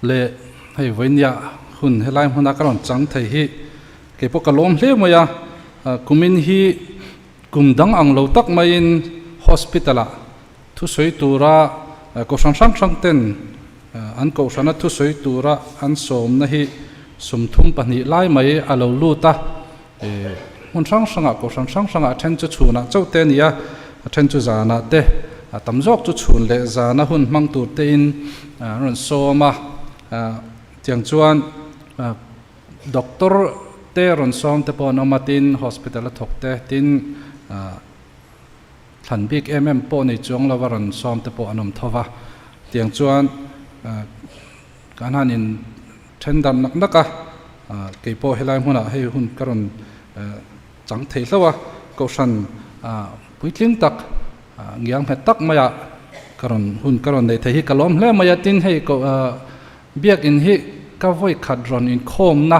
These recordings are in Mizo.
Le hei vawinia hun helai hmuna ka rawn chang thei hi kei pawh ka lawm hle mai a, kumin hi kum dang ang lo tak maiin hospital ah thusawi tura kohhran hrang hrang ten an kohhrana thusawi tura an sawmna hi 32 lai mai a lo lut a, hmun hrang hrangah kohhran hrang hrangah a then chu chhunah chauh te a ni a, a then chu zanah te a tam zawk chu chhun leh zana hun hmang tur tein an rawn sawm a, tiang chuan doctor te rawn sawm te pawh an awm a, tin hospital a thawk te tin thlan bik em em pawh nei chuang lova rawn sawm te pawh an awm tho va, tiang chuan Kan han in then dan nak nak a, kei pawh helai hmunah hei hun ka rawn chang thei hlauh a, kohhran puitling tak ngiang nghet tak maiah ka rawn hun ka rawn nei thei hi ka lawm hle mai a, tin hei biakin hi ka vawi khat rawn inkhawmna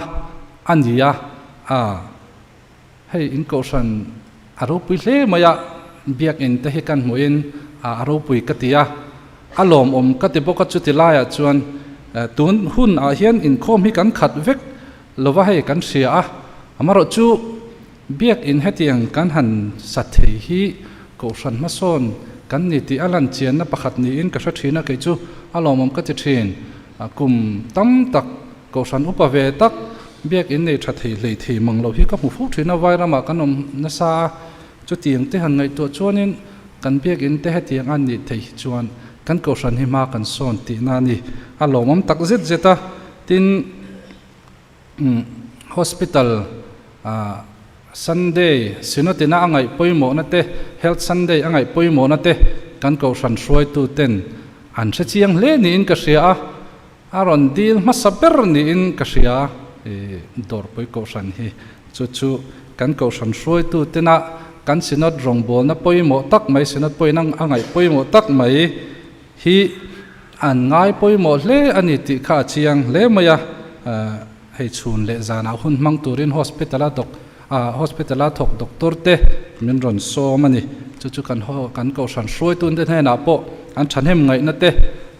a ni a, hei in kohhran a ropui hle mai a, biakin te hi kan hmuhin a ropui ka ti a, a lawmawm ka ti bawk a, chuti laiah chuan tun hun ah hian inkhawm hi kan khat vek lova hei kan hria a, amaherawh chu biakin hetiang kan han sa thei hi kohhran hmasawn kan ni tih a lan chianna pakhat niin ka hre thin a, kei chu a lawmawm ka ti thin, kum tam tak Kohhran upa ve tak biakinn nei tha thei hlei thei mang lo hi ka hmu fo thin a, vai ramah kan awm nasa a, chutiang te han ngaihtuah chuanin kan biakinn te hetiang a nih theih hi chuan kan kohhran hi hma kan sawn tihna a ni. A lawmawm tak zet zet a, tin hospital Sunday Synod-ina a ngaih pawimawhna te, Health Sunday a ngaih pawimawhna te kan kohhran hruaitu ten an hre chiang hle niin ka hria a. A rawn dil hmasa ber niin ka hria i Dawrpui Kohhran hi. Chu chu kan Kohhran hruaitu tena kan Synod rawngbawlna pawimawh tak mai, Synod pawhin a ngaih pawimawh tak mai hi an ngai pawimawh hle a ni tih kha a chiang hle mai a. Hei chhun leh zanah hun hmang turin hospital-a doc hospital-a thawk doctor te min rawn sawm a ni. Chu chu kan kan kohhran hruaitute hnenah pawh an thahnem ngaihna te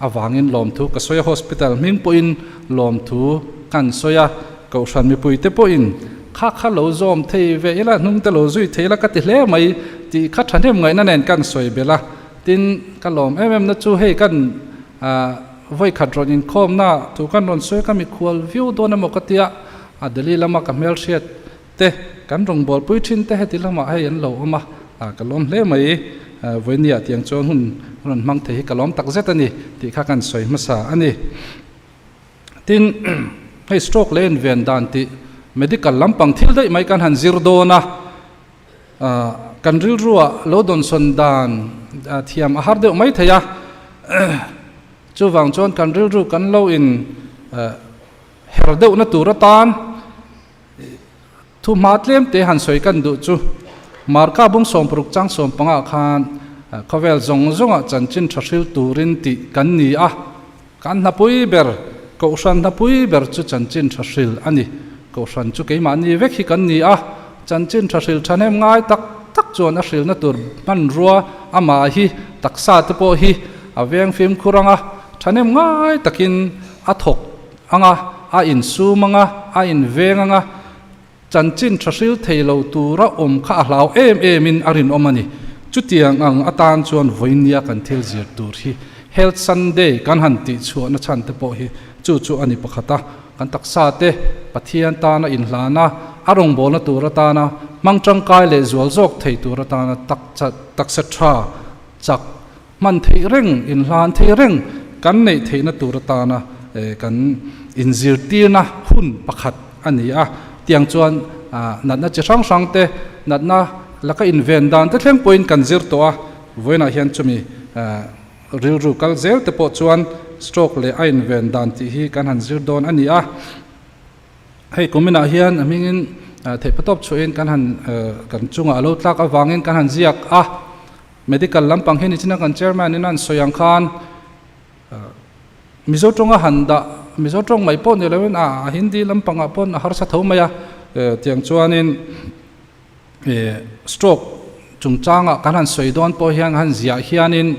avangin lawmthu ka sawi a, hospital hming pawhin lawmthu kan sawi a, kohhran mipuite pawhin kha kha lo zawm thei ve ila, hnung te lo zui thei ila ka ti hle mai tih kha thahnem ngaihna nen kan sawi belh a. Tin, ka lawm em em na chu hei kan vawikhat rawn inkhawmna thu kan rawn sawi ka mikhual viau dawn emaw ka tia, a Delhi lama ka hmelhriat te kan rawngbawlpui thin te heti lamah hei an lo awm a, ka lawm hle mai. Vawinia tiang chuan hun rawn hmang thei hi ka lawm tak zet a ni tih kha kan sawi hmasa a ni. Tin, hei stroke leh inven dan tih medical lampang thil daih mai kan han zir dawn a, kan rilruah lo dawnsawn dan thiam a har deuh mai thei a, chuvang chuan kan rilru kan lo in her deuhna tur atan Thuhma tlem te han sawi kan duh chu Marka bung 60 chang 15 khan khawvel zawng zawngah chanchin tha hril turin tih kan ni a, kan hnapui ber, Kohhran hnapui ber chu chanchin tha hril a ni. Kohhran chu keimahni vek hi kan ni a, chanchin tha hril thahnem ngai tak tak chuan a hrilna tur hmanrua amah hi taksa te pawh hi a veng fimkhur anga thahnem ngai takin a thawk ang a, a insum ang a, a inveng ang a, chanchin tha hril thei lo tura awm kha a hlau em em in a rinawm a ni. Chutiang ang atan chuan vawinia kan thil zir tur hi Health Sunday kan han tih chhuahna chhan te pawh hi chu chu a ni pakhat a, kan taksa te Pathian tana inhlana a rawngbawlna tur atana hmang tangkai leh zual zawk thei tur atana taksa tha chak Hman theih reng, inhlan theih reng kan neih theihna tur atana kan inzirtirna hun pakhat a ni a. Tiang chuan natna chi hrang hrang te, natna laka inven dan te thleng pawhin kan zir tawh a. Vawiinah hian chumi rilru kal zel te pawh chuan stroke leh a inven dan tih hi kan han zir dawn a ni a. Hei kuminah hian a hmingin theihpatawp chhuahin kan han kan chungah a lo tlak avangin kan han ziak a. Medical lampang hi nichina kan chairman in a an sawi ang khan Mizo tawnga han dah Mizo tawng mai pawh ni loin a Hindi lampangah pawn a harsa tho mai a tiang chuanin stroke chungchangah kan han sawi dawn pawh hian han ziah hianin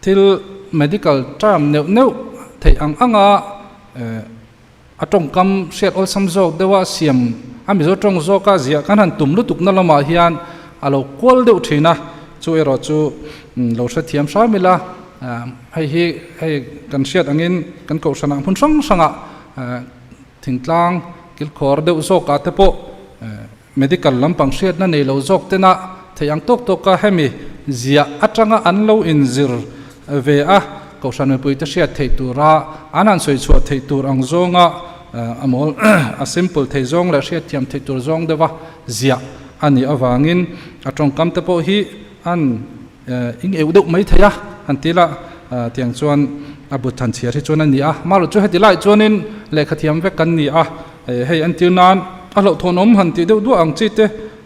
thil medical term neuh neuh theih ang anga a tawngkam hriat awlsam zawk deuha siam a Mizo tawng zawka ziah kan han tum lutuk na lamah hian a lo kual deuh thin a, chu erawh chu lo hrethiam hram ila hei hi hei kan hriat angin kan kohhranah hmun hrang hrangah thingtlang kilkhawr deuh zawkah te pawh Medical lampang hriatna nei lo zawk tena theih ang tawk tawka hemi ziah atanga an lo inzir ve a, Kohhran mipuite hriat theih tura an han sawi chhuah theih tur ang zawnga a mawl a simple thei zawng leh hriatthiam theih tur zawng deuha ziah a nih avangin a tawngkam te pawh hi an ing euh deuh mai thei a, han ti la tiang chuan a bu than chhiar hi chuan a ni a, amaherawhchu chu heti laiah chuanin lehkha thiam vek kan ni a, hei an tir nan a hlauhthawnawm han tih deuh duah ang chi te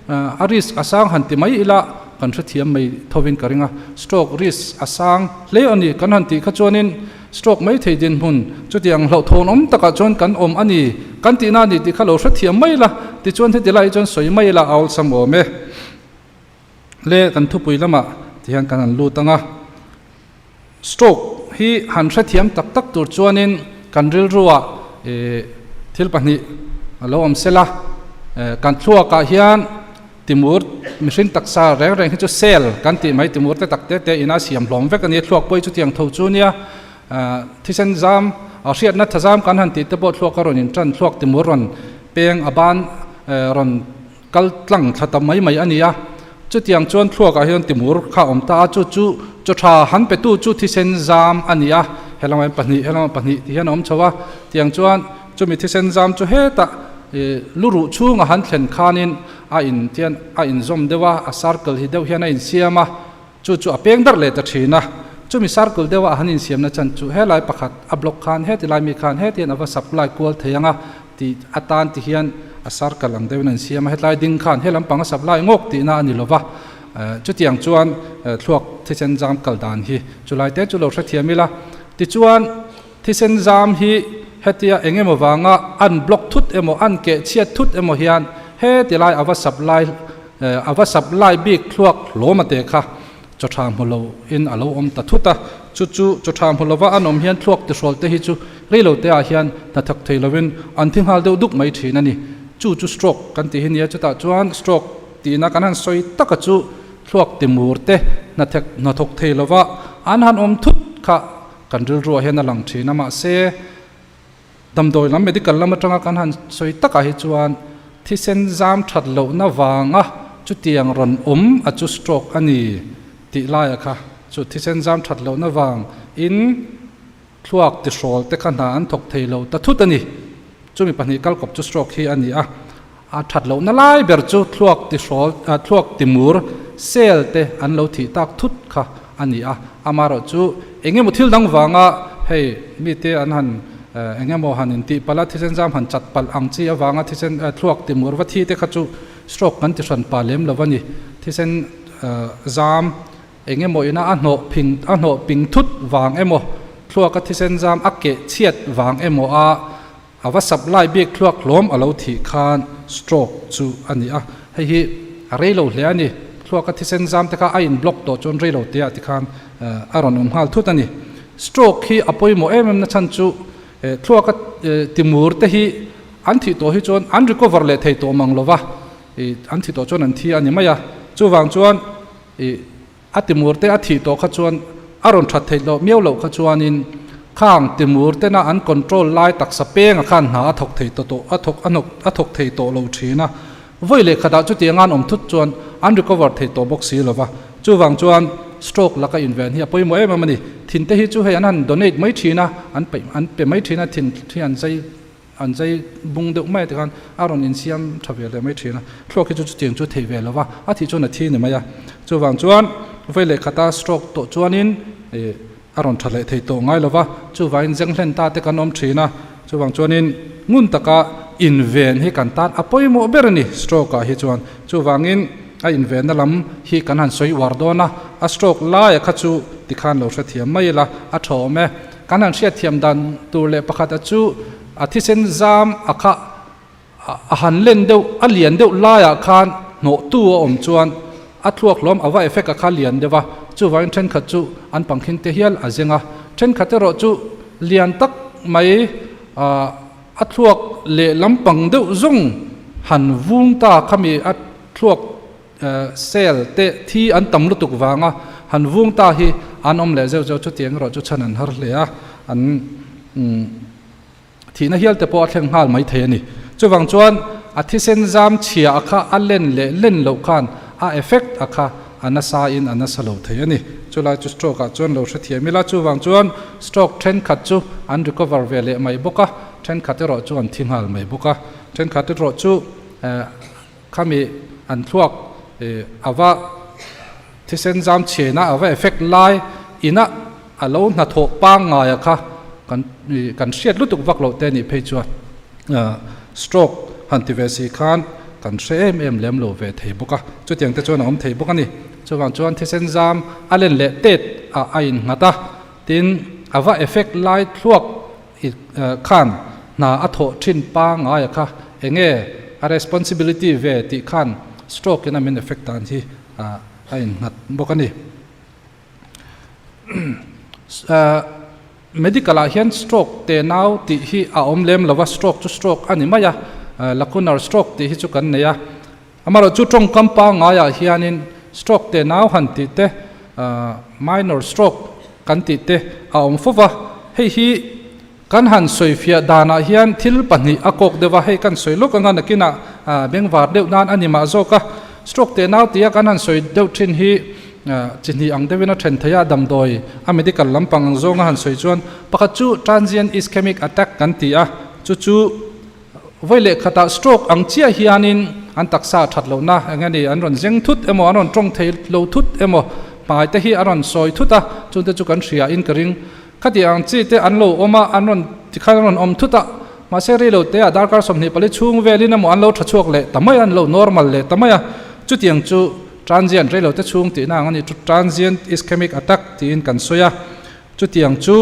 a risk a sang han ti mai ila kan hrethiam mai thovin ka ring a, stroke risk a sang hle a ni kan han tih kha chuanin stroke mai thei dinhmun chutiang hlauhthawnawm takah chuan kan awm a ni kan tihna a ni tih kha lo hrethiam mai ila tichuan heti laiah chuan sawi mai ila a awlsam awm e. Le kan thupui lamah ti hian kan han lut ang a, stroke hi han hrethiam tak tak tur chuanin kan rilruah ih thil pahnih a lo awm sel a, kan thluakah hian timur mihring taksa reng reng hi chu cell kan tih mai timur te tak te te ina siam hlawm vek a ni, thluak pawh hi chutiang tho chu nia thisen zam a hriatna tha zam kan han tih te pawh thluak a rawn intan thluak timur rawn peng a ban rawn Kal tlang thla ta mai mai a ni a, chutiang chuan thluakah hian timur kha a awm ta a, chu chu chaw tha han petu chu thisen zam a ni a, helamah hian pahnih helamah pahnih tih hian a awm chho a, tiang chuan chumi thisen zam chu hetah ih lu ruh chhunga han thlen khanin a in tian a inzawm deuh a, a circle hi deuh hian a insiam a, chu chu a peng darh leh ta thin a, chumi circle deuha han insiamna chan chu helai pakhat a block khan heti lai mi khan hetian a va supply kual thei ang a tih atan ti hian a circle ang deuhin a insiam a, hetlai ding khan he lampang a supply ngawk tihna a ni lova, chutiang chuan thluak thisen zam kal dan hi chulai te chu lo hrethiam ila, tichuan thisen zam hi hetia eng emaw vanga an block thut emaw an keh chhiat thut emaw hian heti lai a va supply A va supply bik thluak hlawm a te kha chaw tha hmu lo in a lo awm ta thut a, chu chu chaw tha hmu lova an awm hian thluak tihrawl te hi chu rei lo te ah hian hnathawk thei lo in an thi nghal deuh duk mai thin a ni. Chu chu stroke kan tih hi nia, chutah chuan stroke tihna kan han sawi taka chu thluak timur te hnathek hnathawk thei lova an han awm thut kha kan rilruah hian a lang thin a, mahse Damdawi lam medical lam atanga kan han sawi takah hi chuan thisen zam that lohna vanga chutiang rawn awm a chu stroke a ni tih laia kha chu thisen zam that lohna vang in thluak tihrawl te kha hna an thawk thei lo ta thut a ni. Chumi pahnih kalkawp chu stroke hi a ni a, a that lohna lai ber chu thluak tihrawl thluak timur cell te an lo thih tak thut kha a ni a, amaherawh chu eng emaw thil dang vanga hei mite an han eng emaw han intih palh a, thisen zam han chat palh ang chi avanga thisen thluak timur va thi te kha chu stroke kan ti hran pah lem lo a ni. Thisen zam eng emaw ina a hnawh phing a hnawh ping thut vang emaw thluaka thisen zam a keh chhiat vang emaw a A va supply bik thluak hlawm a lo thih khan stroke chu a ni a, hei hi a rei lo hle a ni. Thluaka thisen zam te kha a in block tawh chuan rei lo te ah ti khan a rawn awm nghal thut a ni. Stroke hi a pawimawh em em na chhan chu thluaka timur te hi an thih tawh hi chuan an recover leh thei tawh mang lo va, an thih tawh chuan an thi a ni mai a. Chuvang chuan A timur te a thih tawh kha chuan a rawn that theih loh miau loh kha chuanin khang timur tena an control lai taksa penga khan hna a thawk thei tawh tawh a thawk a hnawk a thawk thei tawh lo thin a. Vawi leh khatah chutiang an awm thut chuan an recover thei tawh bawk si lova. Chuvang chuan stroke laka inven hi a pawimawh em em a ni. Thin te hi chu hei an han donate mai thin a, an peih an pe mai thin a, thin hi an zai An zai bung deuh mai tikhan a rawn insiam tha ve leh mai thin a, thluak hi chu chutiang chu thei ve lo va, a thih chuan a thi ni mai a. Chuvang chuan vei leh khata stroke tawh chuanin ih a rawn tha leh thei tawh ngai lo va, chuvangin zeng hlen ta te kan awm thin a, chuvang chuanin ngun taka inven hi kan tan a pawimawh ber a ni stroke ah hi chuan. Chuvangin a invenna lam hi kan han sawi uar dawn a, a stroke laia kha chu tikhan lo hrethiam mai ila a tha awm e. Kan han hriatthiam dan tur leh pakhat a chu a thisen zam a kha a han len deuh a lian deuh laiah khan hnawhtu a awm chuan a thluak hlawm a va effect a kha lian deuh a. Chuvangin thenkhat chu an pangkhin te hial a zeng a, thenkhat erawh chu lian tak mai a thluak leh lampang deuh zawng han vung ta khami a thluak cell te thi an tam lutuk vanga han vung ta hi an awm leh zeuh zeuh chutiang erawh chu chhan an har hle a, an Thihna hial te pawh a thleng nghal mai thei a ni. Chuvang chuan a thisen zam chhia a kha a len leh len loh khan a effect a kha a nasa in a nasa lo thei a ni. Chulai chu stroke ah chuan lo hrethiam ila, chuvang chuan stroke thenkhat chu an recover ve leh mai bawk a, thenkhat erawh chu an thi nghal mai bawk a, thenkhat erawh chu khami an thluak a va thisen zam chhiaina a va effect lai ina a lo hnathawh pangngai a kha kan kan hriat lutuk vak loh te nih phei chuan stroke han ti ve si khan kan hre em em lem lo ve thei bawk a, chutiang te chuan a awm thei bawk a ni. Chuvang chuan thisen zam a len leh tet ah a innghat a, tin a va effect lai thluak khan hna a thawh thin pangngai a kha enge a responsibility ve tih khan stroke in a min effect dan hi a innghat bawk a ni. Medical ah hian stroke te nau tih hi a awm lem lo va, stroke chu stroke a ni mai a, lacunar stroke tih hi chu kan nei a. Amaherawhchu chu tawngkam pangngaiah hianin stroke te nau han tih te, minor stroke kan tih te a awm fo va. Hei hi kan han sawifiah danah hian thil pahnih a kawk deuh a, hei kan sawi lawk anga nakinah bengvar deuh nan a ni mah zawk a. Stroke te nau tia kan han sawi deuh thin hi chi hnih ang deuhin a then thei a, damdawi a medical lampang ang zawnga han sawi chuan pakhat chu transient ischemic attack kan ti a, chu chu vawi leh khatah stroke ang chiah hianin an taksa that lohna eng nge ni an rawn zeng thut emaw an rawn tawng thei lo thut emaw hmai te hi a rawn sawi thut a, chungte chu kan hria in ka ring. Khati ang chi te an lo awm a, an rawn tikhan an rawn awm thut a, mahse rei lo te ah darkar 24 chhung velin emaw an lo tha chhuak leh ta mai a, an lo normal leh ta mai a, chutiang chu transient rei lo te chhung tihna ang a ni, transient ischemic attack tiin kan sawi a, chutiang chu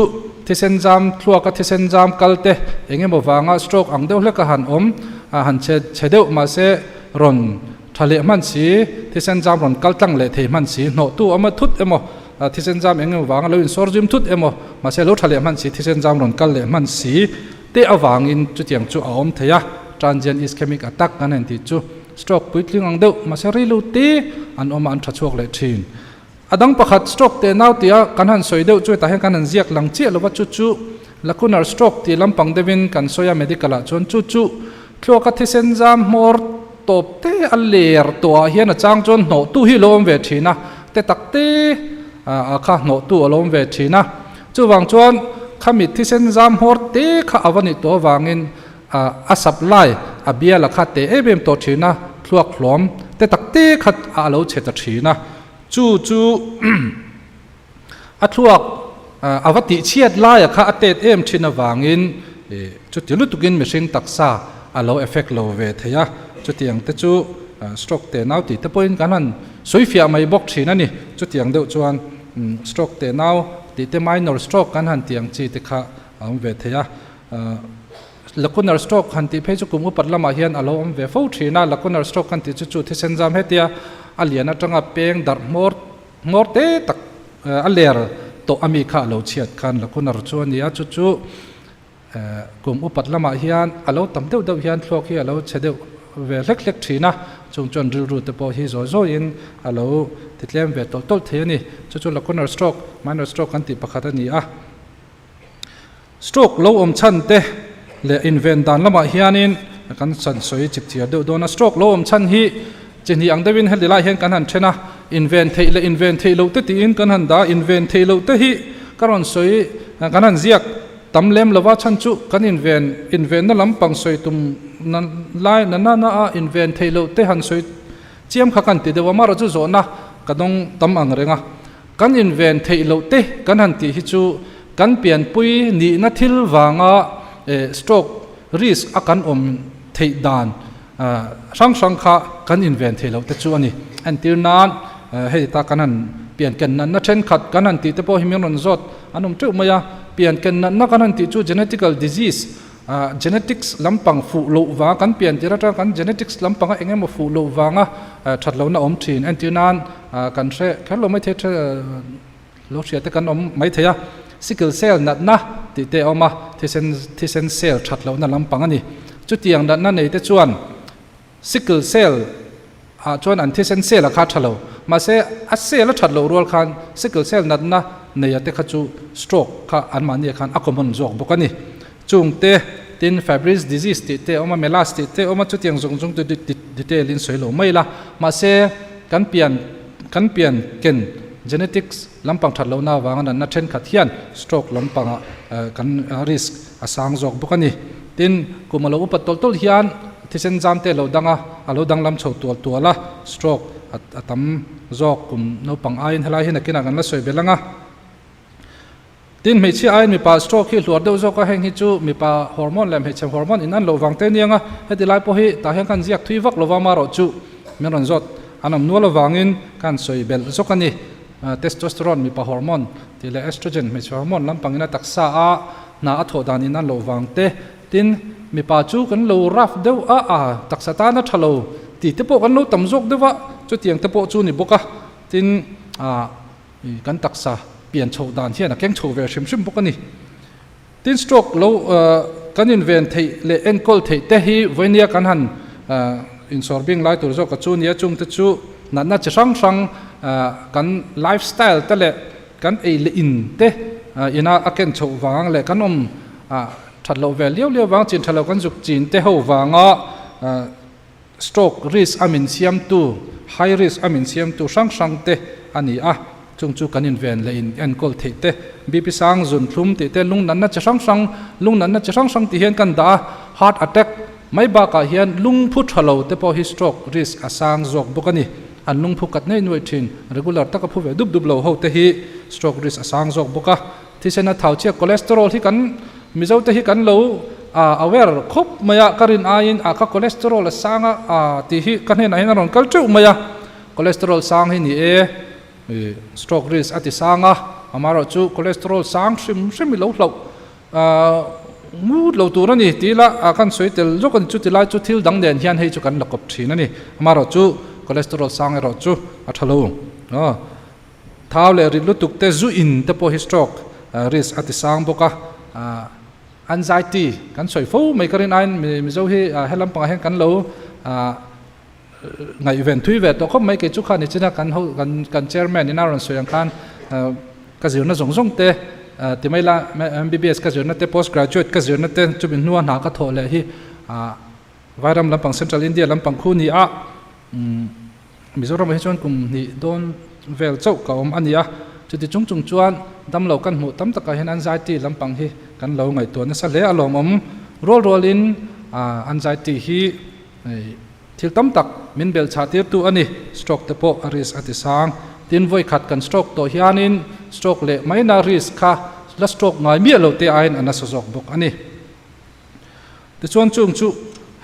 thisen zam thluaka thisen zam kal te eng emaw vanga stroke ang deuh hlek a han awm a han chhe chhe deuh mahse rawn tha leh hman si, thisen zam rawn kal tlang leh thei hman si, hnawhtu awm a thut emaw Thisen zam eng emaw vanga lo insawr zim thut emaw, mahse lo tha leh hman si, thisen zam rawn kal leh hman si te avangin chutiang chu a awm thei a, transient ischemic attack kan en tih chu stroke puitling ang deuh, mahse rilru te an awm a, an tha chhuak leh thin. A dang pakhat stroke teh nau tia kan han sawi deuh chu hetah hian kan han ziak lang chiah lova chu chu lacunar stroke tih lampang deuhin kan sawi a medical ah chuan chu chu thluaka thisen zam hmawr tawp te a ler tawh ah hian a chang chuan hnawhtu hi a lo awm ve thin a, te tak te a kha hnawhtu a lo awm ve thin a, chuvang chuan khami thisen zam hmawr te kha a va nih tawh avangin a supply a bial a kha te em em tawh thin a, thluak hlawm te tak te kha a lo chhe ta thin a, chu chu a thluak a va tih chhiat laia kha a tet em thin avangin chuti lutukin mihring taksa a lo effect lo ve thei a, chutiang te chu stroke te nau tih te pawhin kan han sawi fiah mai bawk thin a ni. Chutiang deuh chuan stroke te nau tih te minor stroke kan han tih ang chi te kha a awm ve thei a. Lacunar stroke han tih phei chu kum upat lamah hian a lo awm ve fo thin a, lacunar stroke kan tih chu chu thisen zam hetia a lian atanga peng darh hmawr Ngawr te tak a ler tawh a mi kha a lo chhiat khan lacunar chu a ni a, chu chu kum upat lamah hian a lo tam deuh deuh hian thluak hi a lo chhe deuh ve hlek hlek thin a, chung chuan rilru te pawh hi zawi zawiin a lo ti tlem ve tawlh tawlh thei a ni. Chu chu lacunar stroke, minor stroke kan tih pakhat a ni a. Stroke lo awm chhan te leh inven dan lamah hianin kan chan sawi chip chiar deuh dawn a. Stroke lo awm chhan hi chi hnih ang deuhin heti lai hian kan han then a, inven theih leh inven theih loh te tiin kan han dah a. Inven theih loh te hi ka rawn sawi kan han ziak tam lem lova chhan chu kan inven invenna lampang sawi tum na lai na na na a inven theih loh te han sawi chiam kha kan ti deuh a. Amaherawhchu chu zawhna ka dawng tam ang reng a. Kan inven theih loh te kan han tih hi chu kan pianpui nihna thil vanga stroke risk a kan awm theih dan hrang hrang kha kan inven theih loh te chu a ni. Entir nan hei ta kan han pian ken natna thenkhat kan han tih te pawh hi min rawn zawt an awm teuh mai a, pian ken natna kan han tih chu genetical disease. Genetics lampang fuh loh vang kan pian tir atang kan genetics lampanga eng emaw fuh loh vanga that lohna awm thin. Entir nan kan hre kher lo mai thei lo hria te kan awm mai thei a, sickle cell natna tih te a awm a, thisen thisen cell that lohna lampang a ni. Chutiang natna nei te chuan sickle cell ah chuan an thisen cell a kha tha lo, mahse a cell a that loh rual khan sickle cell natna nei a te kha chu stroke kha anmahni ah khan a common zawk bawk a ni. Chung te, tin Fabry's disease tih te a awm a, Melas tih te a awm a, chutiang zawng zawng chu detail in sawi lo mai ila. Mahse, kan pian kan pian ken genetics lampang that lohna avanga natna thenkhat hian stroke lampangah kan risk a sang zawk bawk a ni. Tin, kum a lo upat tawlh tawlh hian thisen zam te a lo dang a, a lo danglam chho tual tual a, stroke a tam zawk kum naupang aiin helai hi nakinah kan la sawi belh ang a. Tin, hmeichhia aiin mipa stroke hi hluar deuh zawk a, heng hi chu mipa hormone leh hmeichhe hormone in an loh vang te aniang a, heti lai pawh hi tah hian kan ziak thui vak lova marawh chu min rawn zawt an awm nual avangin kan sawi belh zawk a ni. Testosterone mipa hormone tih leh estrogen hmeichhe hormone lampangin a taksa a hna a thawh dan in an loh vang te, tin mipa chu kan lo rough deuh a, a taksa tan a tha lo tih te pawh kan lo tam zawk deuh a, chutiang te pawh chu ni bawk a, tin ah. Kan taksa pian chhoh dan hian a keng chho ve hrim hrim bawk a ni. Tin stroke lo kan inven theih leh enkawl theih te hi vawinia kan han insawr bing lai tur zawk a chu nia chungte chu natna chi hrang hrang kan lifestyle te leh kan ei leh in te ina a ken chhoh vang leh kan awm that loh ve liau liau vang chin tha lo kan zuk chin te ho vanga Stroke risk a min siamtu, high risk a min siamtu hrang hrang te a ni a, chung chu kan inven leh in enkawl theih te, BP sang zun thlum tih te, lung natna chi hrang hrang, lung natna chi hrang hrang tih hian kan dah a, heart attack mai bakah hian lungphu tha lo te pawh hi stroke risk a sang zawk bawk a ni. An lungphu kat nei nuaih thin, regular taka phu ve dup dup lo ho te hi stroke risk a sang zawk bawk a. Thisen a thau chiah cholesterol hi kan Mizo te hi kan lo aware khawp mai a, ka rin aiin a ka cholesterol a sang a a tih hi ka hnenah hian a rawn kal teuh mai a, cholesterol sang hi ni e stroke risk a ti sang a, amaherawh chu cholesterol sang hrim hrim i lo hlauh ngut lo tur a ni tih ila a kan sawi tel zawk a ni, chuti lai chu thil dang nen hian hei chu kan la kawp thin a ni, amaherawh chu cholesterol sang erawh chu a tha lo. Thau leh rit lutuk te zu in te pawh hi stroke risk a ti sang bawk a, anxiety kan sawi fo mai ka rin aiin Mizo hi he lampangah hian kan lo ngaihven thui ve tawh khawp mai kei chu kha nichina kan ho kan kan chairman in a rawn sawi ang khan ka zirna zawng zawng te ti mai la MBBS ka zirna te post graduate ka zirna te chumi hnua hna ka thawh leh hi Vairam lampang Central India lampang khu ni a. Mizoramah hi chuan kum hnih dawn vel chauh ka awm a ni a, chuti chung chung chuan damlo kan hmuh tam takah hian anxiety lampang hi kan lo ngaihtuah nasa hle a lawmawm rual rualin anxiety hi thil tam tak min belh chhah tirtu a ni, stroke te pawh a risk a ti sang. Tin vawikhat kan stroke tawh hianin stroke leh maina risk kha la stroke ngai miah lo te aiin a nasa zawk bawk a ni. Tichuan chung chu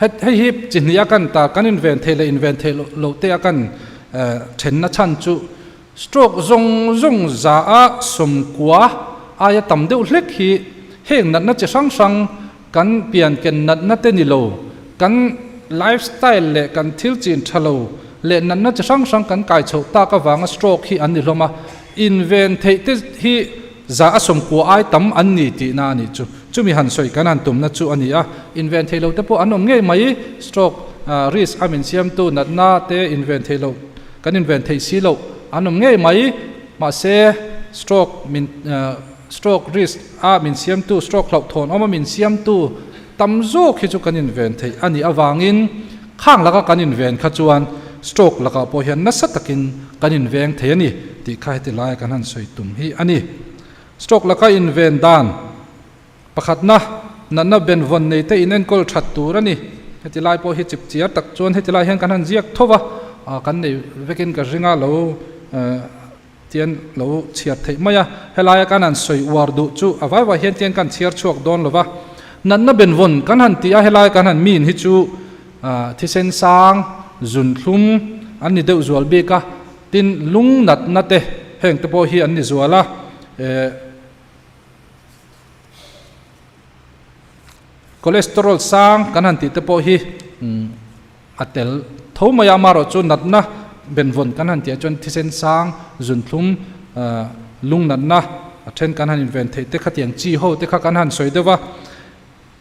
hei hi chi hnih a kan ta, kan inven theih leh inven theih loh te a kan thenna chhan chu stroke zawng zawng za a sawmkua aia tam deuh hlek hi heng natna chi hrang hrang kan pian ken natna te ni lo, kan lifestyle leh kan thil chin tha lo leh natna chi hrang hrang kan kai chhoh tak avanga stroke hi an ni hlawm a, inven theih te hi za a sawmkua ai tam an ni tihna a nih chu. Chumi han sawi kan han tumna chu a ni a, inven theih loh te pawh an awm ngei mai, stroke risk a min siamtu natna te inven theih loh kan inven theih si loh an awm ngei mai, mahse stroke min stroke risk a min siamtu stroke hlauhthawn awm a min siamtu tam zawk hi chu kan inven theih a nih avangin khang laka kan inven kha chuan stroke lakah pawh hian nasa takin kan inveng thei a ni tih kha heti laia kan han sawi tum hi a ni. Stroke laka inven dan pakhatna, natna benvawn nei te inenkawl that tur a ni. Heti lai pawh hi chip chiar tak chuan heti lai hian kan han ziak tho va, kan nei vekin ka ring a, lo tian lo chhiar theih mai a. Helaia kan han sawi uar duh chu a vai vai hian tian kan chhiar chhuak dawn lo va. Natna benvawn kan han tih a, helaia kan han min hi chu thisen sang, zunthlum an ni deuh zual bik a. Tin, lung natna te heng te pawh hi an ni zual a, eh, Cholesterol sang kan han tih te pawh hi a tel tho mai a, amaherawh chu natna benvawn kan han tih ah chuan thisen sang, zunthlum, lung natna a then kan han inven theih te khatiang chi ho te kha kan han sawi deuh va.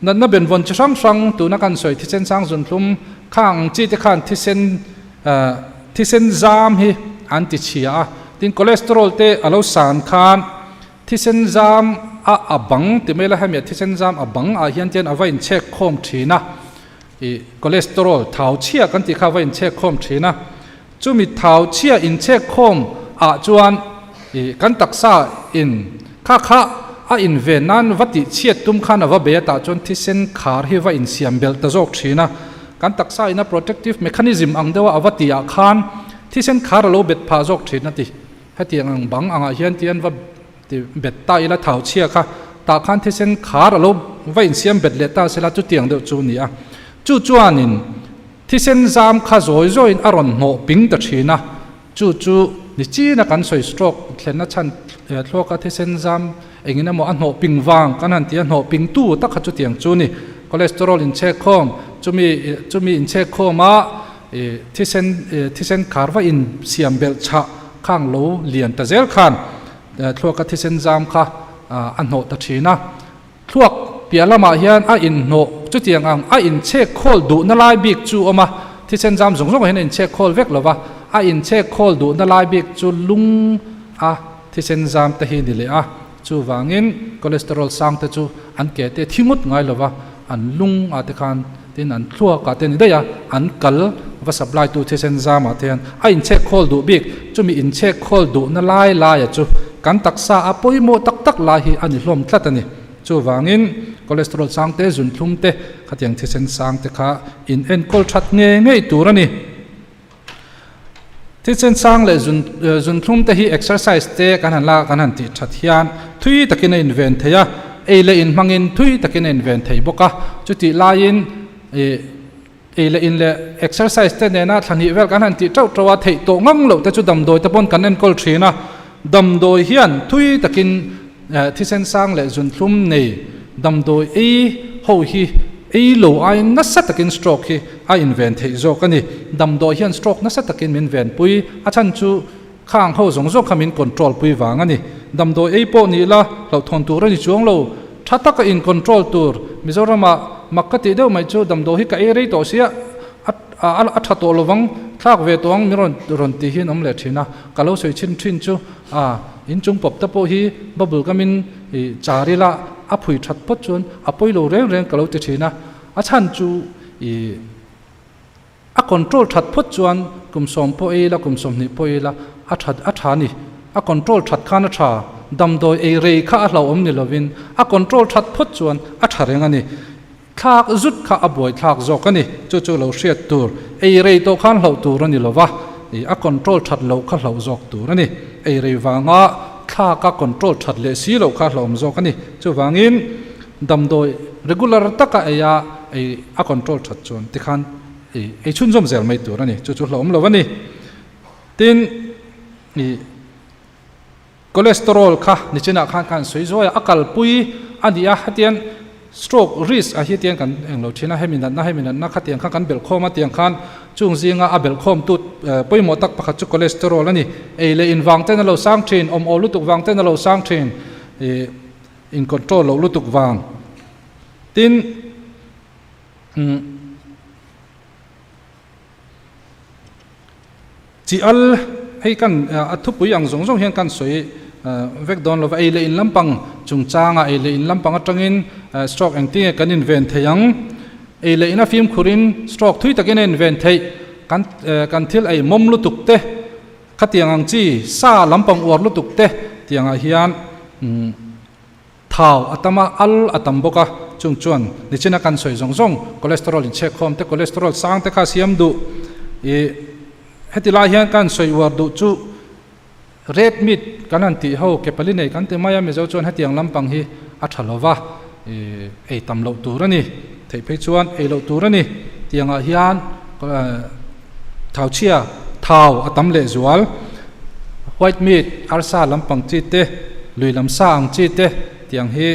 Natna benvawn chi hrang hrang tuna kan sawi thisen sang zunthlum khang ang chi te khan thisen thisen zam hi an ti chhia a, tin cholesterol te a lo san khan Thisen zam a a bang ti mai la hemi a thisen zam a bang ah hian chuan a va inchhek khawm thin a, ih cholesterol thau chhia kan tih kha a va inchhek khawm thin a, chumi thau chhia inchhek khawm ah chuan ih kan taksa in kha kha a inven nan va tih chhiat tum khan a va bei a tah chuan thisen khar hi va insiam belh ta zawk thin a, kan taksa in a protective mechanism ang deuh a a va tih ah khan thisen khar a lo bet phah zawk thin a ti. Hetiang ang bang angah hian tian va ti bet ta ila thau chhia kha tah khan thisen khar a lo va insiam bet leh ta sela chutiang deuh chu a ni a. Chu chuanin thisen zam kha zawi zawiin a rawn hnawh ping ta thin a, chu chu ni china kan sawi stroke thlenna chhan thluaka thisen zam engin emaw a hnawh ping vang kan han ti a, hnawh ping tu tak kha chutiang chu a ni. Cholesterol inchhek khawm chumi chumi inchhek khawm a I thisen thisen khar va in siam belh chhah khang lo lian ta zel khan thluaka thisen zam kha a hnawh ta thin a. Thluak piah lamah hian a inhnawh chutiang ang a inchhek khawl duhna lai bik chu awm a, thisen zam zawng zawngah hian a inchhek khawl vek lo va, a inchhek khawl duhna lai bik chu lung a thisen zam te hi ni leh a. Chuvangin cholesterol sang te chu an ke te thi ngut ngai lo va, an lung ah te khan tin an thluak ah te ni daih a, an kal va supply tu thisen zam ah te hian a inchhek khawl duh bik, chumi inchhek khawl duhna lai lai ah chu kan taksa a pawimawh tak tak lai hi a ni hlawm tlat a ni. Chuvangin cholesterol sang te, zunthlum te, khatiang thisen sang te kha in enkawl that ngei ngei tur a ni. Thisen sang leh zun zunthlum te hi exercise te kan han lak kan han tih that hian thui takin a inven thei a, ei leh in hmangin thui takin a inven thei bawk a, chutih laiin ih ei leh in leh exercise te nena thla hnih vel kan han tih teuh teuh a, theih tawh ngang loh te chu damdawi te pawn kan enkawl thin a, damdawi hian thui takin Thisen sang leh zunthlum nei damdawi ei ho hi ei lo aiin nasa takin stroke hi a inven theih zawk a ni. Damdawi hian stroke nasa takin min venpui, a chhan chu khang ho zawng zawng kha min control pui vang a ni. Damdawi ei pawh nih la hlauhthawn tur a ni chuang lo, tha taka in control tur. Mizoramah mak ka tih deuh mai chu damdawi hi ka ei rei tawh sia a a tha tawh lovang, thlak ve tawh ang min rawn rawn tih hi an awm leh thin a, ka lo sawi chhin thin chu. A, inchung pawp te pawh hi bubble gum in i char ila a phui that phawt chuan a pawi lo reng reng ka lo ti thin a, a chhan chu i a control that phawt chuan kum sawm pawh ei ila kum 20 pawh ei ila a that a tha a ni, a control that khan a tha, damdawi ei rei kha a hlauhawm ni lovin a control that phawt chuan a tha reng a ni. Thlak zut kha a buai thlak zawk a ni, chu chu lo hriat tur, ei rei tawh khan hlauh tur a ni lo va, ih a control that loh kha hlauh zawk tur a ni, ei rei vanga thlak a control that leh si loh kha hlauhawm zawk a ni, chuvangin damdawi regular taka ei a ei a control that chuan tikhan ih ei chhunzawm zel mai tur a ni, chu chu hlauhawm lo a ni. Tin, ih. Cholesterol kha nichinah khan khan sawi zuai a, a kalpui a ni a, hetiang stroke risk ah hi tiang kan eng lo thin a, hemi natna hemi natna khatiang kha kan belh khawm a tiang khan chung zinga a belh khawm tu pawimawh tak pakhat chu cholesterol a ni. Ei leh in vang ten a lo sang thin, awm aw lutuk vang ten a lo sang thin, ih in control loh lutuk vang. Tin, umm. Chi al, hei kan a thupui ang zawng zawng hian kan sawi vek dawn lova, ei leh in lampang chungchanga ei leh in lampang atangin stroke engtin nge kan inven thei ang, ei leh in a fimkhurin stroke thui takin a inven theih, kan kan thil ei mawm lutuk te, khatiang ang chi sa lampang uar lutuk te tiangah hian Thau a tam a, al a tam bawk a, chung chuan nichina kan sawi zawng zawng cholesterol inchhek khawm te, cholesterol sang te kha siam duh. Ih heti lai hian kan sawi uar duh chu red meat kan han tih ho ke pali nei kan ti mai a, Mizo chuan hetiang lampang hi a tha lo va, ih ei tam loh tur a ni, theih phei chuan ei loh tur a ni. Tiangah hian thau chhia thau a tam leh zual. White meat, arsa lampang chi te, lui lam sa ang chi te tiang hi.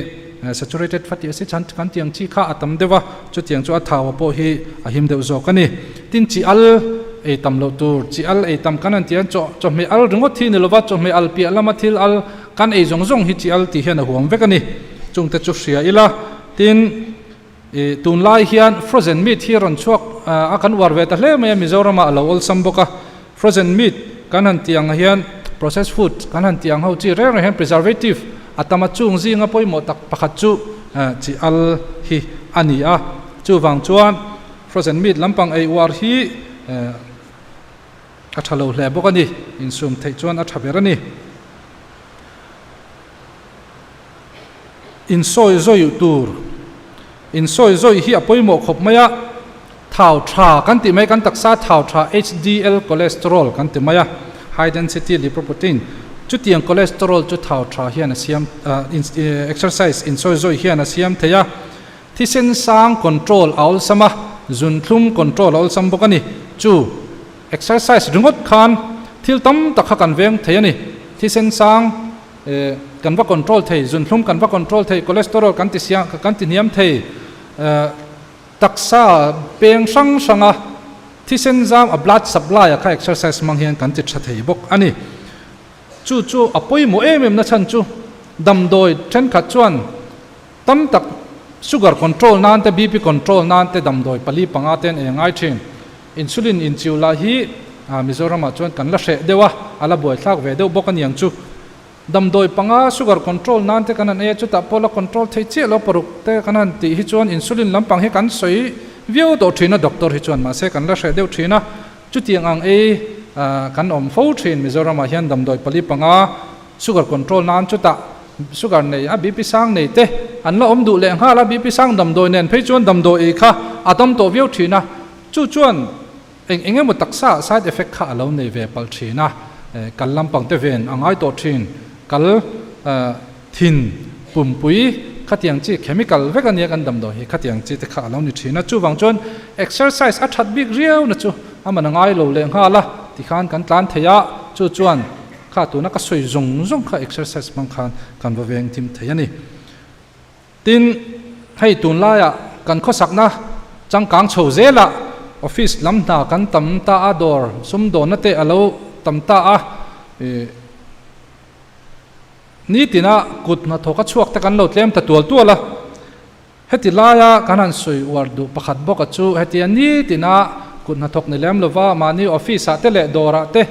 Saturated fatty acids han kan tih ang chi kha a tam deuh a, chutiang chu a thau a pawh hi a him deuh zawk a ni. Tin, chi al ei tam loh tur, chi al ei tam kan han tih hian chaw chawhmeh al ringawt hi ni lova chawhmeh al piah lama thil al kan ei zawng zawng hi chi al tih hian a huam vek a ni. Chungte chu hria ila, tin, ih tunlai hian frozen meat hi a rawn chhuak a kan uar ve ta hle mai a, Mizoramah a lo awlsam bawk a. Frozen meat kan han tih ang hian processed food kan han tih ang ho chi reng reng hian preservative a tam a, chung zinga pawimawh tak pakhat chu chi al hi a ni a, chuvang chuan frozen meat lampang ei uar hi a tha lo hle bawk a ni, insum theih chuan a tha ber a ni. Insawi zawih tur, Insawi zawih hi a pawimawh khawp mai a, thau tha kan tih mai, kan taksa thau tha HDL cholesterol kan ti mai a, high density lipoprotein, chutiang cholesterol chu thau tha hian a siam, exercise insawi zawih hian a siam thei a, thisen sang control a awlsam a, zunthlum control a awlsam bawk a ni, chu exercise ringawt khan thil tam tak kha kan veng thei a ni, thisen sang. Kan va control thei, zunthlum kan va control thei, cholesterol kan ti siam kan ti hniam thei, taksa peng hrang hranga thisen zam a blood supply a kha exercise hmang hian kan ti tha thei bawk a ni. Chu chu a pawimawh em em na chhan chu damdawi thenkhat chuan tam tak sugar control nan te BP control nan te damdawi pali panga te an ei ngai thin. Insulin inchiu lah hi Mizoramah chuan kan la hreh deuh a, a la buaithlak ve deuh bawk a niang chu. Damdawi panga sugar control nan te kan han ei a, chutah pawh la control thei chiah lo paruk te kan han tih hi chuan insulin lampang hi kan sawi viau tawh thin a doctor hi chuan mahse kan la hreh deuh thin a, chutiang ang ei kan awm fo thin Mizoramah hian damdawi pali panga sugar control nan chutah sugar nei a BP sang nei te an la awm duh leh nghal a, BP sang damdawi nen phei chuan damdawi ei kha a tam tawh viau thin a. Chu chuan eng eng emaw taksa side effect kha a lo nei ve palh thin a, kal lampang te ven a ngai tawh thin, kal thin pumpui khatiang chi chemical vek a nia kan damdawi hi khatiang chi te kha a lo ni thin a, chuvang chuan exercise a that bik riau na chu a man a ngai lo leh nghal a tikhan kan tlan thei a, chu chuan kha tuna ka sawi zawng zawng kha exercise hmang khan kan va veng thim thei a ni. Tin, hei tunlaiah kan khawsakna changkang chho zelah office lam hna kan tam ta a, dawr sumdawnna te a lo tam ta a, ih nitina kut hnathawk a chhuak te kan lo tlem ta tual tual a. Heti laia kan han sawi uar duh pakhat bawk a chu hetia nitina kut hnathawk ni lem lova mahni office ah te leh dawrah te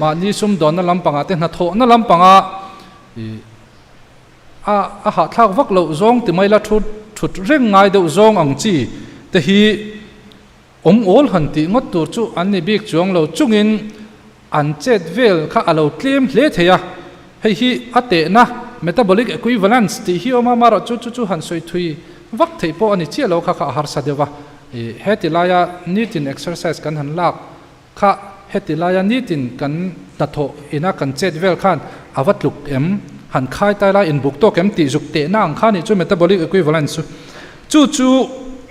mahni sumdawnna lampangah te hnathawhna lampanga ih A a hahthlak vak loh zawng ti mai la thut thut reng ngai deuh zawng ang chi te hi awm awl han tih ngawt tur chu an ni bik chuang lo chungin an chet vel kha a lo tlem hle thei a, hei hi a tehna metabolic equivalence tih hi awm a, amaherawhchu chu chu chu han sawi thui vak theih pawh a ni chiah lo kha kha a harsa deuh a, ih heti laia nitin exercise kan han lak Kha heti laia nitin kan hnathawh ina kan chet vel khan a va tluk em? Han khai tai lai inbuk tawk em tih zuk tehna ang kha nih chu metabolic equivalence chu. Chu chu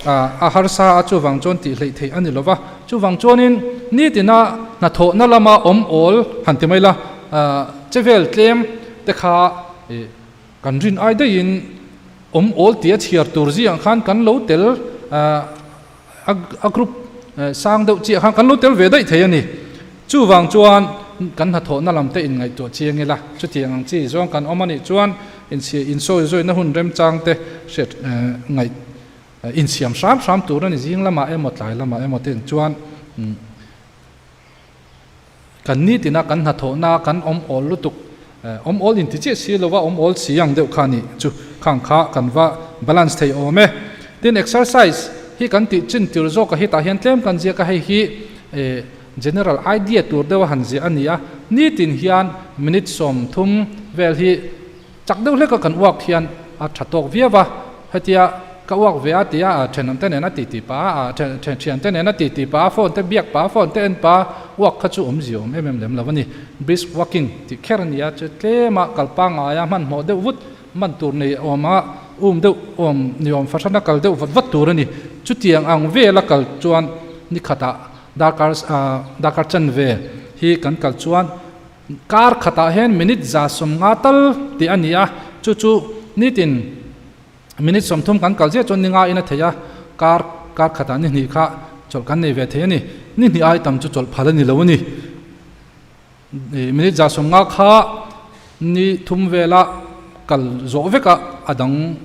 a harsa a chuvang chuan tih hleih theih a ni lova. Chuvang chuanin nitina hnathawhna lama awm awl han ti mai la che vel tlem te kha kan rin ai daihin awm awl tia chhiar tur zingah khan kan lo tel A group sang deuh chiah khan kan lo tel ve daih thei a ni. Chuvang chuan kan hnathawhna lam te inngaihtuah chiang ila, chutiang ang chi zawng kan awm a nih chuan insawi zawina hun remchang te hriat ngaih insiam hram hram tur a ni zing lamah emaw tlai lamah emaw te chuan Kan nitina kan hnathawhna kan awm awl lutuk, awm awl inti chiah si lova awm awl si ang deuh kha nih chu khang kha kan va balance thei awm e. Tin exercise hi kan tih chin tir zawk a hi tah hian tlem kan ziak a, hei hi general idea tur deuh a han ziah a ni a, nitin hian minute 30 vel hi Chak deuh hleka kan uak hian a tha tawk viau a, hetia ka uak ve a tia a thenawmte nen a titi pah a, a thiante nen a titi pah a, phone te biak pah a, phone te en pah a, uak kha chu awmzia awm em em lem lo a ni. Brisk walking tih kher a ni a, chu tlema kal pangngaia hmanhmawh deuh vut man tur nei awm a, um deuh awm ni awm fahran a kal deuh vat vat tur a ni. Chutiang ang vela kal chuan ni khatah darkar darkar chanve hi kan kal chuan Kar khatah hian minute 150 tal tih a ni a, chu chu nitin Minute 30 kan kal ziah chuan ni nga in a thei a, kar kar khatah ni hnih kha chawlh kan nei ve thei a ni. Ni hnih ai tam chu chawlh phal a ni lo a ni. Minute 150 kha ni thum vela kal zawh vek a, a dang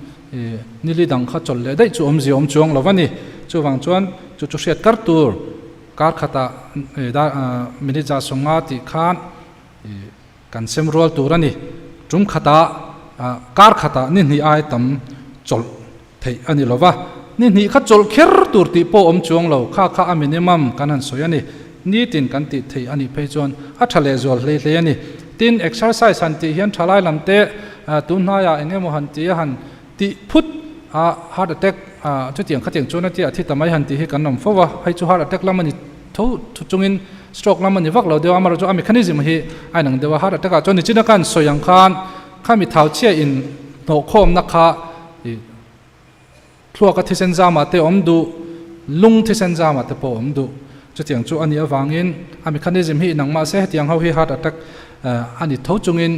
ni li dang kha chawlh leh daih chu awmzia awm chuang lo a ni. Chuvang chuan chu chu hriat kar tur kar khatah minute 150 tih khan Kan sem rual tur a ni. Tum khatah, kar khatah ni hnih ai tam chawlh theih a ni lo va. Ni hnih kha chawlh kher tur tih pawh awm chuang lo, kha kha a minimum kan han sawi a ni. Nitin kan tih theih a nih phei chuan a tha leh zual hlei hlei a ni. Tin, exercise han tih hian thalai lam te tun hnaiah eng emaw han tih a han tih phut a, heart attack chutiang khatiang chuan a tia thi ta mai han tih hi kan awm fo va, hei chu heart attack lam a ni tho chungin stroke lam a ni vak lo deuh a, amaherawhchu chu a mechanism hi a inang deuh a, heart attack ah chuan nichina khan sawi ang khan khami thau chhia in hnawhkhawmna kha ih thluaka thisen zamah te awm duh, lung thisen zamah te pawh awm duh, chutiang chu a nih avangin a mechanism hi inang mahse hetiang ho hi heart attack a ni tho chungin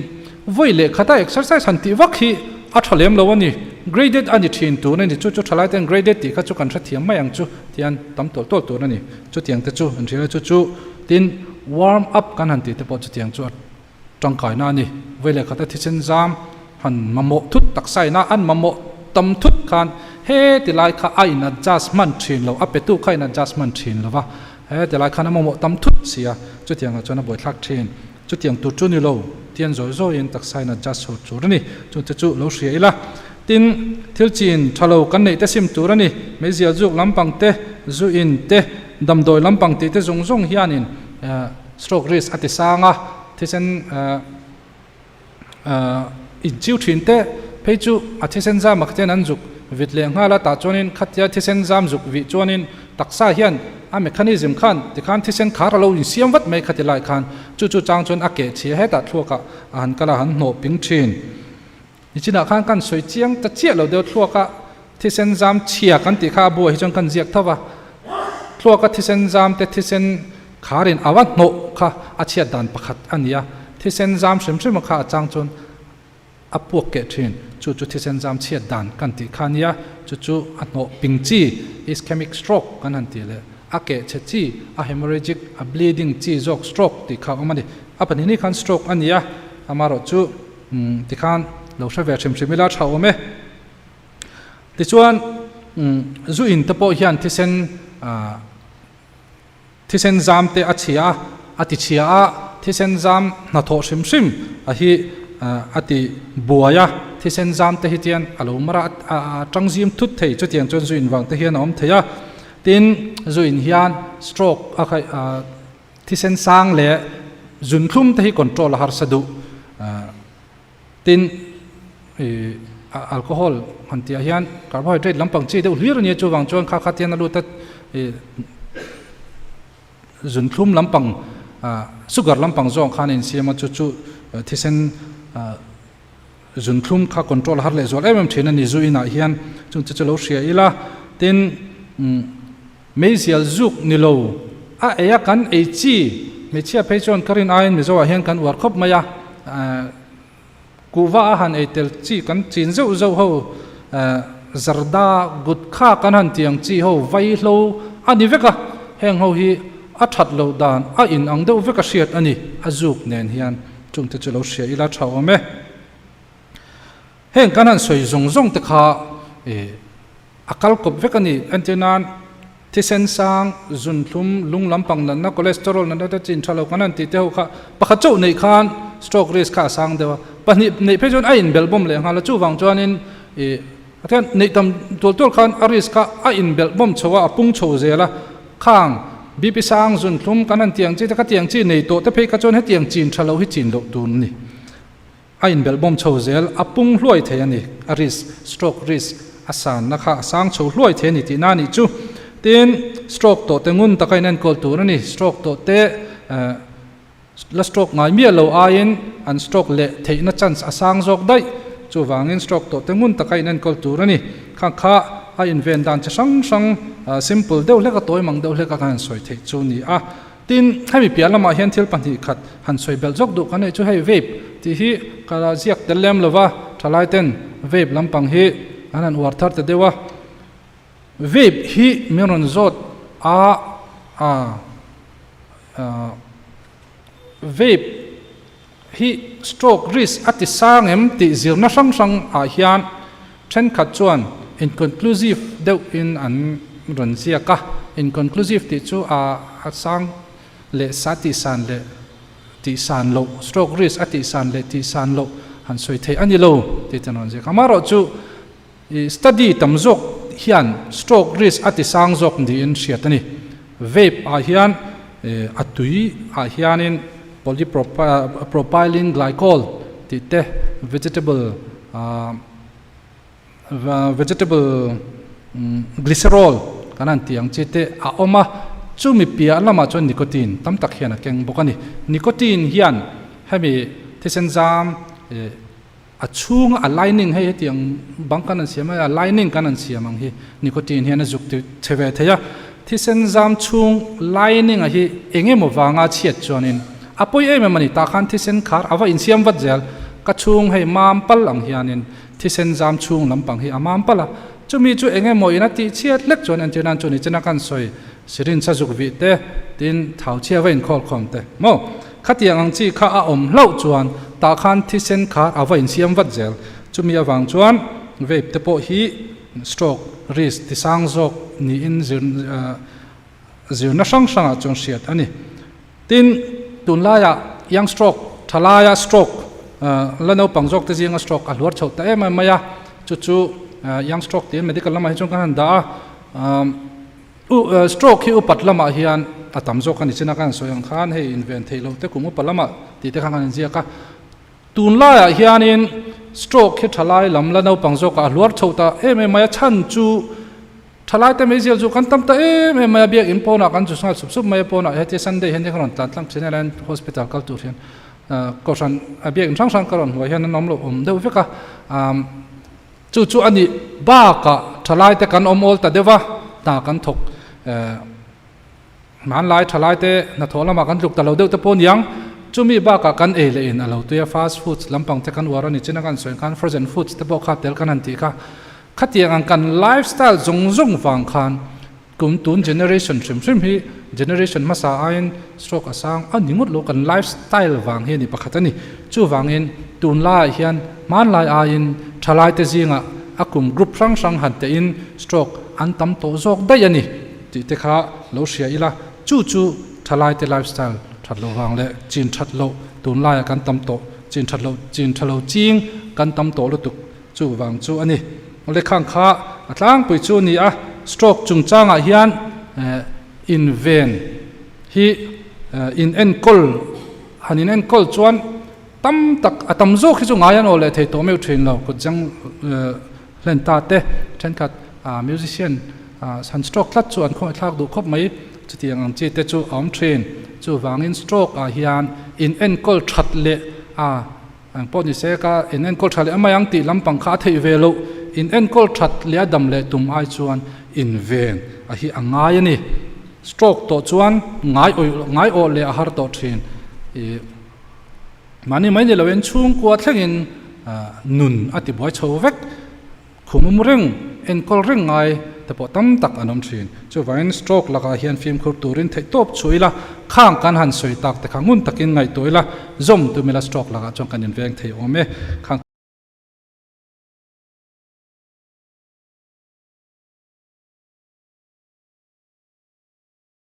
vawi leh khata exercise han tih vak hi a tha lem lo a ni, graded a ni thin tur a ni, chu chu thalai ten graded tih kha chu kan hrethiam mai ang chu tian tam tawlh tawlh tur a ni, chutiang te chu an hria a chu chu tin warm up kan han tih te pawh chutiang chu a tangkaina a ni, vawi leh khata thisen zam han mamawh thut taksa ina an mamawh tam thut khan he ti lai kha a in adjust hman thin lo, a petu kha a in adjust hman thin lo va. He ti lai khan a mamawh tam thut si a, chutiangah chuan a buaithlak thin. Chutiang tur chu ni lo, tian zawi zawiin taksa in adjust chho tur a ni. Chungte chu lo hria ila. Tin, thil chin tha lo kan neih te sim tur a ni. Meizial zuk lampang te, zu in te, damdawi lampang tih te zawng zawng hianin stroke risk a ti sang a, thisen Inchiu thin te phei chu a thisen zam ah khian an zuk vit leh nghal a, tah chuanin khatia thisen zam zuk vih chuanin taksa hian a mechanism khan tikhan thisen khar a lo insiam vat mai khati lai khan chu chu chang chuan a keh chhia hetah thluak ah a han kal a han hnawh ping thin. Nichinah khan kan sawi chiang ta chiah lo deuh thluak a thisen zam chhia kan tih kha a buai hi chuan kan ziak tho va, thluak a thisen zam te thisen Kharin a va hnawh kha a chhiat dan pakhat a ni a, thisen zam hrim hrim kha a chang chuan a puak keh thin. Chu chu thisen zam chhiat dan kan tih kha a nia, chu chu a hnawh ping chi, ischemic stroke kan han tih leh a keh chhe chi, a hemorrhagic, a bleeding chi zawk stroke tih kha a awm a ni. A pahnih ni khan stroke a ni a, amaherawhchu tikhan lo hre ve hrim hrim ila tha awm e. Tichuan zu in te pawh hian thisen Thisen zam te a chhia a, a ti chhia a, thisen zam hnathawh hrim hrim a hi a ti buai a, thisen zam te hi chian a lo mar a, a tang zim thut thei, chutiang chuan zu in vang te hian a awm thei a, tin zu in hian stroke a khaih thisen sang leh zunthlum te hi control a harsa duh. Tin, ih alcohol han tih ah hian carbohydrate lampang chi deuh hlir a nia, chuvang chuan kha kha tian a lut a, ih zunthlum lampang ah sugar lampang zawng khan a insiam a, chu chu thisen ah zunthlum kha control har leh zual em em thin a ni zu inah hian, chung te chu lo hria ila, tin umm meizial zuk ni lo a ei a kan ei chi hmeichhia phei chuan ka rin aiin Mizo ah hian kan uar khawp mai a, eh Kuhva a han ei tel chi kan chin zeuh zeuh ho zarda gut kha kan han ti ang chi ho vaihlo a ni vek a, heng ho hi a that loh dan a in ang deuh vek a hriat a ni, a zuk nen hian chung te chu lo hria ila tha awm e. Heng kan han sawi zawng zawng te kha a kal kawp vek a ni, entirnan Thisen sang, zunthlum, lung lampang natna, cholesterol natna te chin tha lo kan han tih te ho kha pakhat chauh neih khan stroke risk kha a sang deuh a, pahnih neih phei chuan a inbelh bawm leh nghal a, chuvang chuanin ih a thian neih tam tual tual khan a risk kha a inbelh bawm chho a, a pung chho zel a, khang BP sang, zunthlum kan han tih ang chi te kha tiang chi nei tawh te phei kha chuan hetiang chin tha lo hi chin loh tur a ni. A inbelh bawm chho zel, a pung hluai thei a ni. A risk, stroke risk, a sanna kha a sang chho hluai thei a ni tihna a nih chu. Tin, stroke tawh te ngun taka inenkawl tur a ni. Stroke tawh te la stroke ngai miah lo aiin an stroke leh theihna chance a sang zawk daih. Chuvangin stroke tawh te ngun taka inenkawl tur a ni. Kha kha a inven dan chi hrang hrang simple deuh hlek a tawi mang deuh hlek a kan han sawi theih chu a ni a. Tin, hemi piah lamah hian thil pahnih khat han sawi belh zawk duh kan neih chu hei vape tih hi ka la ziak tel lem lova, thalai ten vape lampang hi an han uar thar ta deuh a. Vape hi min rawn zawt a, a vape hi stroke risk a ti sang em tih zirna hrang hrang ah hian thenkhat chuan inconclusive deuh in an rawn ziak a, inconclusive tih chu a a sang leh sa tih san leh tih san loh, stroke risk a tih san leh tih san loh han sawi theih a ni lo tih te an rawn ziak a. Amaherawh chu i study tam zawk hian stroke risk a ti sang zawk niin hriat a ni. Vape ah hian a tui ah hianin polypropylene glycol tih te vegetable vegetable glycerol kan han tih ang chi te a awm a, chumi piah lamah chuan nicotine tam tak hian a keng bawk a ni. Nicotine hian hemi thisen zam a chhunga a lining hei hetiang bang kan han siam a a lining kan han siam ang hi nicotine hian a zuk ti chhe ve thei a, thisen zam chhung lining a hi eng emaw vanga chhiat chuanin a pawi em em a ni tah khan thisen khar a va insiam vat zel ka chhung hei mam pal ang hianin thisen zam chhung lampang hi a mam pal a, chumi chu eng emaw in a tih chhiat hlek chuan entir nan chu ni china kan sawi syringe a zuk vih te tin thau chhia va inkhawl khawm te maw. Khatiang ang chi kha a awm hlauh chuan tah khan thisen khar a va insiam vat zel. Chumi avang chuan vape te pawh hi stroke risk ti sang zawk niin zirna hrang hrangah chuan hriat a ni. Tin, tunlaiah young stroke, thalaia stroke, la naupang zawk te zinga stroke a hluar chhoh ta em em mai a, chu chu young stroke tiin medical lamah hi chuan kan han dah a. U stroke hi upat lamah hian a tam zawk a ni chin a, ka han sawi ang khan hei inven theih loh te kum upa lamah tih te khan kan inziak a. Tunlaiah hianin stroke hi thalai lam la naupang zawkah a hluar chhoh ta em em mai a, chhan chu thalai te meizial chu kan tam ta em em mai a, biakinn pawnah kan chu nghal sup sup mai a, pawnah hetia Sunday hian ka rawn tlan tlang thin a helaiin hospital kal tur hian kohhran biakinn hrang hrang ka rawn hmuh ah hian an awm loh awm deuh vek a. Chu chu a nih bakah thalaite kan awm awl ta deuh a, hna kan thawk hmanlai thalaite hnathawh lamah kan tluk ta lo deuh te pawh niang. Chumi bakah kan ei leh in a lo tui a, fast foods lampang te kan uar a ni chin a kan sawi khan frozen foods te pawh kha tel kan han tih kha. Khatiang ang kan lifestyle zawng zawng vang khan Kum tun generation hrim hrim hi generation hmasa aiin stroke a sang a ni ngawt lo, kan life style vang hi a ni pakhat a ni. Chuvangin tunlaiah hian hmanlai aiin thalaite zingah a kum group hrang hrang han tehin stroke an tam tawh zawk daih a ni tih te kha lo hria ila, chu chu thalaite life style that loh vang leh chin that loh tunlaiah kan tam tawh, chin that loh chin tha lo ching kan tam tawh lutuk Chuvang chu a ni. Lekhang kha a tlangpui chu a ni a, stroke chungchangah hian inven hi in enkawl han in enkawl chuan tam tak a tam zawk hi chu ngai an aw leh thei tawh meuh thin lo kut zeng hlen ta te thenkhat musician han stroke tlat chu an khawngaihthlak duh khawp mai chutiang ang chi te chu a awm thin. Chuvangin stroke ah hian in enkawl that leh a Ang pawh ni se ka in enkawl tha leh a mai ang tih lampang kha a theih ve loh. In enkawl that leh a dam leh tum ai chuan in ven a hi a ngai a ni. Stroke tawh chuan ngai awih ngai awh leh a har tawh thin. Ih mahni mai ni loin chhungkua thlengin nun a ti buai chho vek. Khum awm reng, enkawl reng ngai te pawh tam tak an awm thin. Chuvangin stroke lakah hian fimkhur turin theihtawp chhuah ila, khang kan han sawi tak te kha ngun takin ngaihtuah ila, zawm tum ila stroke lakah chuan kan inveng thei awm e. Khang.